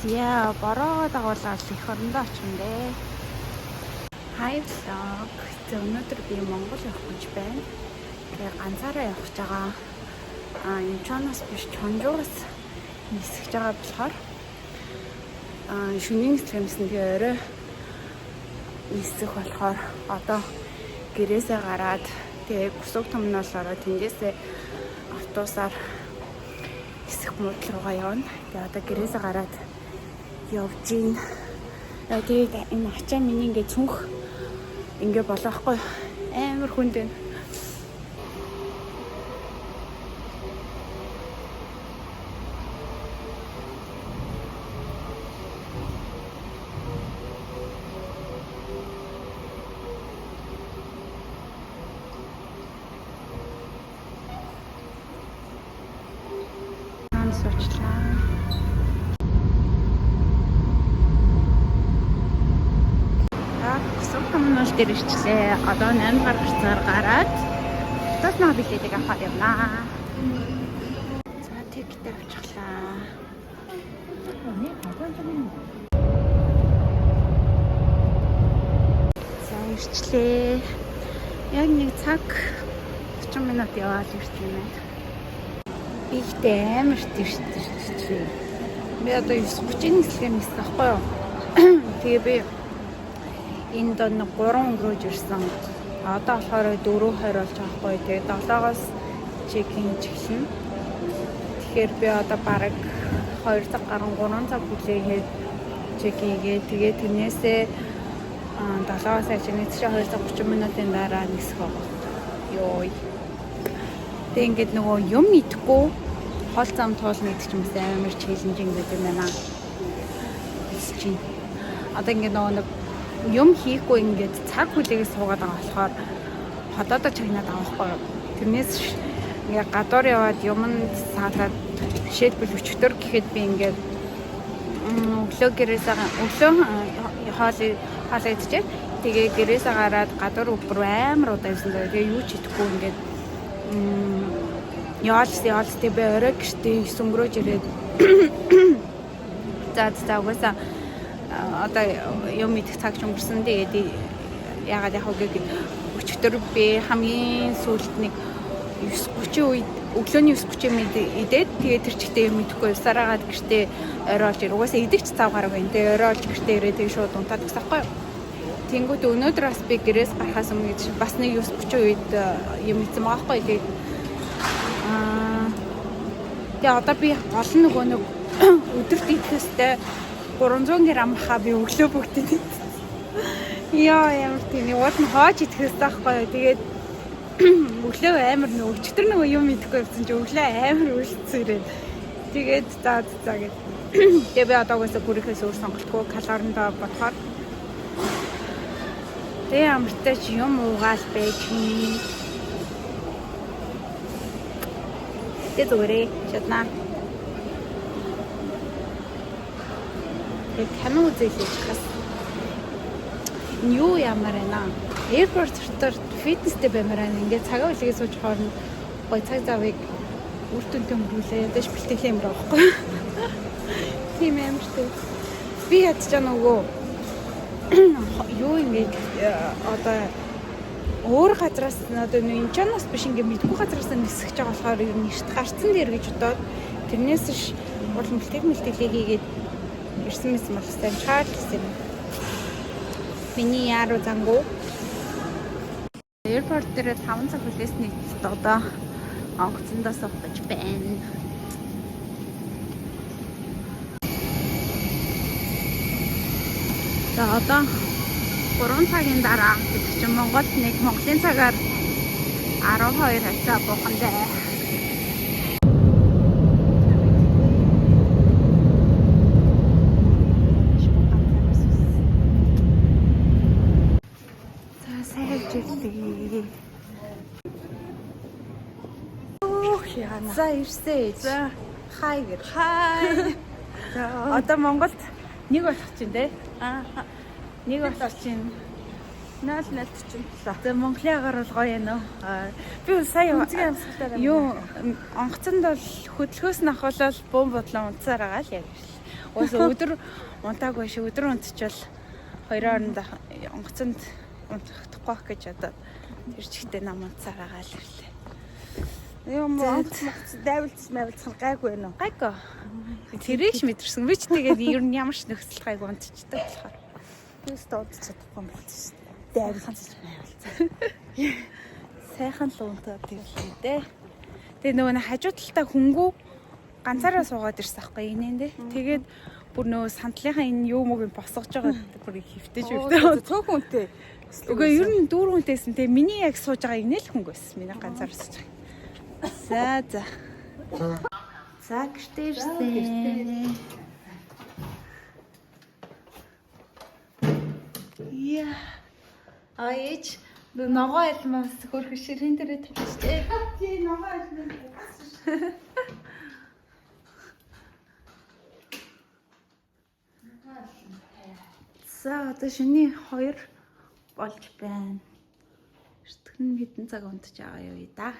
Яа, бороо дагуулаад эх орондоо очихно дээ. Hi vlog. За, өнөөдөр би Монгол явах гэж байна. Тэгээ ганцаараа явах гэж байгаа. Инчоноос биш, Чонжуугаас нисгэж байгаа болохоор шөнийн нислэг тэгээ орой нисэх болохоор одоо гэрээсээ гараад, тэгээ Кусук терминал ороод, тэндээсээ автобусаар нисэх муудал руугаа явна. Тэгээ одоо гэрээсээ гараад явж гин. Тэгээд энэ ачаа миний ингээ цүнх ингээ болохгүй амар хүнд байна. Хаан суучлаа. За, Кусук терминал дээр ирчлээ. Одоо 8 дугаар гарцаар гараад автобусны билетийг авахар явнаа. За, ticket авчихлаа. За, ирчлээ. Яг нэг цаг 30 минут яваал ирсэн юм байна. Би ихтэй амар ирчихлээ. Би одоо 9:30 нислэгээр нисэх байхгүй юу? Тэгээ би энд нэг 3 өнгөрөөж ирсэн. Одоо болохоор 4:20 болж байгаа байхгүй юу? Тэгээ 7-оос check-in эхэлнэ. Тэгэхээр би одоо бараг 2 цаг гарan 3 цаг хүлээгээд check-in хийгээд, тэгээ тэрнээсээ 7-оос ажиг чи 2 цаг 30 минутын дараа нисэх байгаа. Йой. Тэгээ ингээд нөгөө юм идэхгүй, хол зам туулна гэдэг чинь бас амар challenging гэдэг юм байна. Чи одоо ингээд нөгөө нэг юм хийхгүй, ингээд цаг хүлээгээ суугаад байгаа болохоор ходоодоо чагнаад байгаа байхгүй юу. Тэрнээс ингээд гадуур яваад юм саалаад, жишээлбэл, өчигдөр гэхэд би ингээд өглөө гэрээсээ, өглөө хоол хоол идчихээ. Тэгээ гэрээсээ гараад гадуур бүр амар удаа явсан. Тэгээ юу ч идэхгүй ингээд яваал яваал, тэгээ би орой гэртээ өнгөрөөж ирээд, за за, угаасаа одоо юм идэх цаг ч өнгөрсөн. Тэгээд яагаад яг вэ гэхэд өчигдөр би хамгийн сүүлд нэг 9:30 үед, өглөөний 9:30 мэд идээд, тэгээ тэр чигтээ юм идэхгүй явсараагаад гэртээ орой олж ир. Угаасаа идэх ч цав гараг байна. Тэгээ орой олж гэртээ ирээ, тэгээ шууд унтаад гэсэн байхгүй юу. Тэнгүүт өнөөдөр бас би гэрээс гарахаас өмнө гэж бас нэг 9:30 үед юм идсэн байгаа байхгүй юу. Тэгээд тэгээ одоо би гол нь нөгөө нэг өдөрт идэх ёстой 300 г хаа би өглөө бүгдийг идсэн. Яа, ямар тийм уул нь хоож идэх ёстой байхгүй юу. Тэгээд өглөө амар нөгөө өчигдөр нөгөө юм идэхгүй явсан чи өглөө амар үлдсэн ирээд. Тэгээд за за гэд. Тэгээ би одоо угаасаа бүрийнхээс өөр сонголтгүй калориндоо бодохоор. Тэгээ амартай ч юм уугаал байж юм. Тэгээ зүгээрээ шатнаа. Тэгээ кино үзээлж хас. Энэ юу ямар байна? Airport дотор фитнестэй баймаар байна. Ингээд цагаа үлгээ сууж хоорно гой цаг завыг үр дүнтэй өнгөрүүлээ. Ядаж бэлтгэх юм байхгүй. Тийм амартай. Би ядчаа нөгөө юу ингээд одоо өөр газраас, одоо нөө Инчоноос биш, ингээд мэдгүй газраас нисгэж байгаа болохоор ер нь эрт гарцсан дээр гэж бодоод, тэрнээс ш уул бэлтгэл мэлтгэлээ хийгээд ирсэн мэсэн бол хэвээр амжихаар л гэсэн юм. Миний яруу зангуу. Airport дээр 5 цаг хүлээсний эцэст одоо онгоцондоо суух гэж байна. За, одоо 3 цагийн дараа гэдэг чинь Монголд нэг Монголын цагаар 12 хацаа буухан дээ. За, сайн явж ирлээ. Өөх яана. За, ирсэн ээж. За. Хай гэр. Хай. Одоо Монголд нэг болох чинь те. Аа. Нэг болох чинь. 0047. За, Монголын агаар бол гоё юм уу? Би бол сая Үнцгийн амьсгалаар юу онгоцонд бол хөдөлгөөс нь ахуулаад бөөн бодлоо унтсаар байгаа л яг. Угаасаа өдөр унтаагүй шиг өдөр унтчвал хоёрын оронд онгоцонд унтахгүй байх гэж одоо тэр чигтээ нам унтсаар байгаа л ирлээ. Юм онгоц монгоц дайвалц мавилцах гайгүй байна уу? Гайгүй. Тэрийг ч мэдэрсэн. Би ч тэгээд ер нь ямар ч нөхцөл гайгүй унтчихдээ болохоор. Би өстө унтчих чадахгүй юм болсон шүү дээ. Дайвалц мавилцах. Сайхан л унтаад ирлээ дээ. Тэгээ нөгөө нэг хажуу талдаа хөнгүү ганцаараа суугаад ирсэн аахгүй инээндээ. Тэгээд бүр нөгөө сандлынхаа энэ юу мөг юм босгож байгаа бүр хөвтөж хөвтөө. Цөөхөн үнтэй. Үгүй ер нь дүүрэн хүнтэйсэн. Тэгээ миний яг сууж байгаа инээ л хөнгө байсан. Миний ганцаараа сууж байгаа. За за. За гэртээ ирсэн. Яа. А ээж ногоо альмаас хөрх ширэн дээрээ тавьчихжээ. Тий ногоо альмаас. За одоо шөнийн 2 болж байна. Эртгэн хэдэн цаг унтж байгаа юу да.